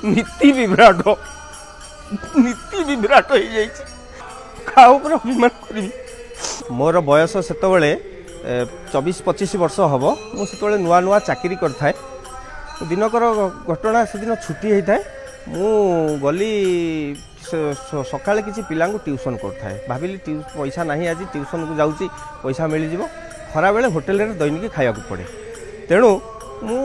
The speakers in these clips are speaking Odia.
ନୀତି ବିଭ୍ରାଟ, ନୀତି ବିଭ୍ରାଟ ହେଇଯାଇଛି। କାହା ଉପରେ ଅଭିମାନ କରିବି? ମୋର ବୟସ ସେତେବେଳେ 24-25 ବର୍ଷ ହେବ। ମୁଁ ସେତେବେଳେ ନୂଆ ନୂଆ ଚାକିରି କରିଥାଏ। ଦିନକର ଘଟଣା, ସେଦିନ ଛୁଟି ହେଇଥାଏ। ମୁଁ ଗଲି ସକାଳେ, କିଛି ପିଲାଙ୍କୁ ଟ୍ୟୁସନ୍ କରୁଥାଏ। ଭାବିଲି ପଇସା ନାହିଁ, ଆଜି ଟ୍ୟୁସନ୍କୁ ଯାଉଛି, ପଇସା ମିଳିଯିବ। ଖରାବେଳେ ହୋଟେଲରେ ଦୈନିକ ଖାଇବାକୁ ପଡ଼େ। ତେଣୁ ମୁଁ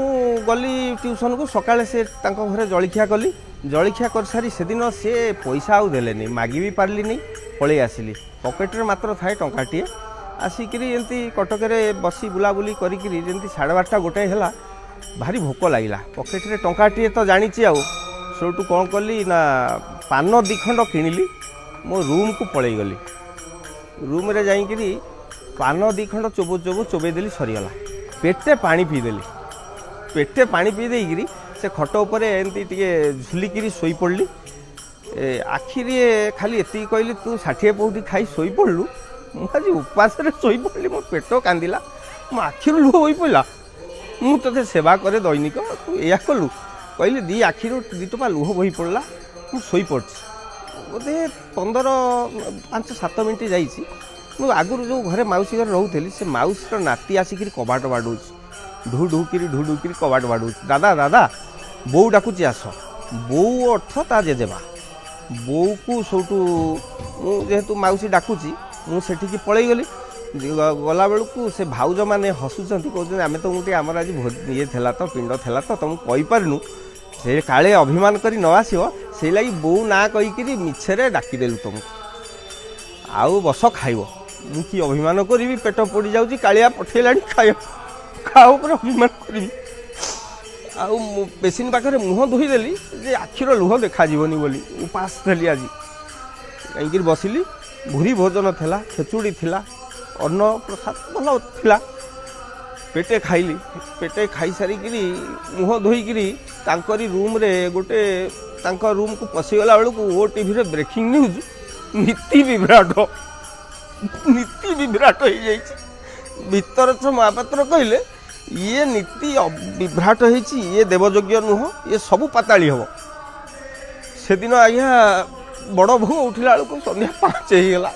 ଗଲି ଟ୍ୟୁସନ୍କୁ ସକାଳେ, ସେ ତାଙ୍କ ଘରେ ଜଳଖିଆ କଲି। ଜଳଖିଆ କରିସାରି ସେଦିନ ସେ ପଇସା ଆଉ ଦେଲେନି, ମାଗି ବି ପାରିଲିନି, ପଳେଇ ଆସିଲି। ପକେଟରେ ମାତ୍ର ଥାଏ ଟଙ୍କାଟିଏ। ଆସିକିରି ଏମିତି କଟକରେ ବସି ବୁଲାବୁଲି କରିକିରି ଯେମିତି 12:30 ଗୋଟାଏ ହେଲା, ଭାରି ଭୋକ ଲାଗିଲା। ପକେଟରେ ଟଙ୍କାଟିଏ ତ ଜାଣିଛି। ଆଉ ସେଇଠୁ କ'ଣ କଲି ନା, ପାନ 2 ଖଣ୍ଡ କିଣିଲି, ମୋ ରୁମ୍କୁ ପଳେଇଗଲି। ରୁମ୍ରେ ଯାଇକିରି ପାନ 2 ଖଣ୍ଡ ଚୋବୋ ଚୋବୋ ଚୋବେଇ ଦେଲି, ସରିଗଲା। ପେଟେ ପାଣି ପିଇଦେଲି। ପେଟେ ପାଣି ପିଇ ଦେଇକିରି ସେ ଖଟ ଉପରେ ଏମିତି ଟିକେ ଝୁଲିକିରି ଶୋଇପଡ଼ିଲି। ଆଖିରେ ଖାଲି ଏତିକି କହିଲି, ତୁ 60 ପଉଟି ଖାଇ ଶୋଇପଡ଼ିଲୁ, ମୁଁ ଆଜି ଉପାସରେ ଶୋଇପଡ଼ିଲି। ମୋ ପେଟ କାନ୍ଦିଲା, ମୋ ଆଖିରୁ ଲୁହ ହୋଇ ପଡ଼ିଲା। ମୁଁ ତୋତେ ସେବା କରେ ଦୈନିକ, ତୁ ଏଇଆ କଲୁ। କହିଲି, 2 ଆଖିରୁ 2 ଟୋପା ଲୁହ ବୋହି ପଡ଼ିଲା। ମୁଁ ଶୋଇପଡ଼ିଛି ବୋଧେ 15, 5-7 ମିନିଟ୍ ଯାଇଛି। ମୁଁ ଆଗରୁ ଯେଉଁ ଘରେ ମାଉସୀ ଘରେ ରହୁଥିଲି, ସେ ମାଉସୀର ନାତି ଆସିକିରି କବାଟ ବାଡ଼ଉଛି, ଢୁ ଢୁ କିରି ଢୁ ଢୁ କିରି କବାଟ ବାଡ଼ଉଛି। ଦାଦା, ଦାଦା, ବୋଉ ଡାକୁଛି, ଆସ। ବୋଉ ଅର୍ଥ ତା ଜେଜେମା। ବୋଉକୁ ସେଇଠୁ ମୁଁ ଯେହେତୁ ମାଉସୀ ଡାକୁଛି, ମୁଁ ସେଠିକି ପଳେଇଗଲି। ଗଲାବେଳକୁ ସେ ଭାଉଜମାନେ ହସୁଛନ୍ତି, କହୁଛନ୍ତି, ଆମେ ତମକୁ ଟିକେ, ଆମର ଆଜି ଇଏ ଥିଲା ତ, ପିଣ୍ଡ ଥିଲା ତ, ତମକୁ କହିପାରିନୁ, ସେ କାଳେ ଅଭିମାନ କରି ନ ଆସିବ, ସେଇ ଲାଗି ବୋଉ ନାଁ କହିକିରି ମିଛରେ ଡାକିଦେଲୁ ତମକୁ, ଆଉ ବସ ଖାଇବ। ମୁଁ କି ଅଭିମାନ କରିବି? ପେଟ ପୋଡ଼ି ଯାଉଛି, କାଳିଆ ପଠେଇଲାଣି ଖାଇବା, କାହା ଉପରେ ଅଭିମାନ କରିବି? ଆଉ ମୁଁ ବେସିନ୍ ପାଖରେ ମୁହଁ ଧୋଇଦେଲି ଯେ ଆଖିର ଲୁହ ଦେଖାଯିବନି ବୋଲି। ଉପାସ ଥିଲି ଆଜି। ଯାଇକିରି ବସିଲି। ଭୁରି ଭୋଜନ ଥିଲା, ଖେଚୁଡ଼ି ଥିଲା, ଅନ୍ନ ପ୍ରସାଦ ଭଲ ଥିଲା। ପେଟେ ଖାଇଲି। ପେଟେ ଖାଇସାରିକିରି ମୁହଁ ଧୋଇକିରି ତାଙ୍କରି ରୁମ୍ରେ ଗୋଟେ, ତାଙ୍କ ରୁମ୍କୁ ପଶିଗଲା ବେଳକୁ ଓ ଟିଭିରେ ବ୍ରେକିଂ ନ୍ୟୁଜ୍, ନୀତି ବିଭ୍ରାଟ, ନୀତି ବିଭ୍ରାଟ ହେଇଯାଇଛି। ଭିତରଚ୍ଛ ମହାପାତ୍ର କହିଲେ, ଇଏ ନୀତି ବିଭ୍ରାଟ ହେଇଛି, ଇଏ ଦେବଯୋଗ୍ୟ ନୁହଁ, ଇଏ ସବୁ ପାତାଳି ହେବ। ସେଦିନ ଆଜ୍ଞା ବଡ଼ ଭୋଗ ଉଠିଲା ବେଳକୁ ସନ୍ଧ୍ୟା 5 ହେଇଗଲା।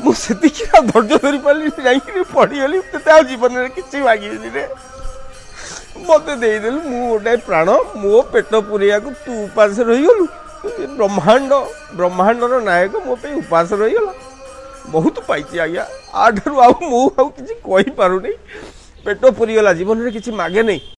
ମୁଁ ସେତିକି ଆଉ ଧୈର୍ଯ୍ୟ ଧରିପାରିଲିନି, ଯାଇକିରି ପଡ଼ିଗଲି। ତତେ ଆଉ ଜୀବନରେ କିଛି ମାଗିବିନି ରେ, ମୋତେ ଦେଇଦେଲୁ। ମୁଁ ଗୋଟାଏ ପ୍ରାଣ, ମୋ ପେଟ ପୁରେଇବାକୁ ତୁ ଉପାସ ରହିଗଲୁ। ବ୍ରହ୍ମାଣ୍ଡ, ବ୍ରହ୍ମାଣ୍ଡର ନାୟକ ମୋ ପାଇଁ ଉପାସ ରହିଗଲା। ବହୁତ ପାଇଛି ଆଜ୍ଞା ଆଠାରୁ, ଆଉ ମୁଁ ଆଉ କିଛି କହିପାରୁନି। ପେଟ ପୁରିଗଲା, ଜୀବନରେ କିଛି ମାଗେ ନେଇ।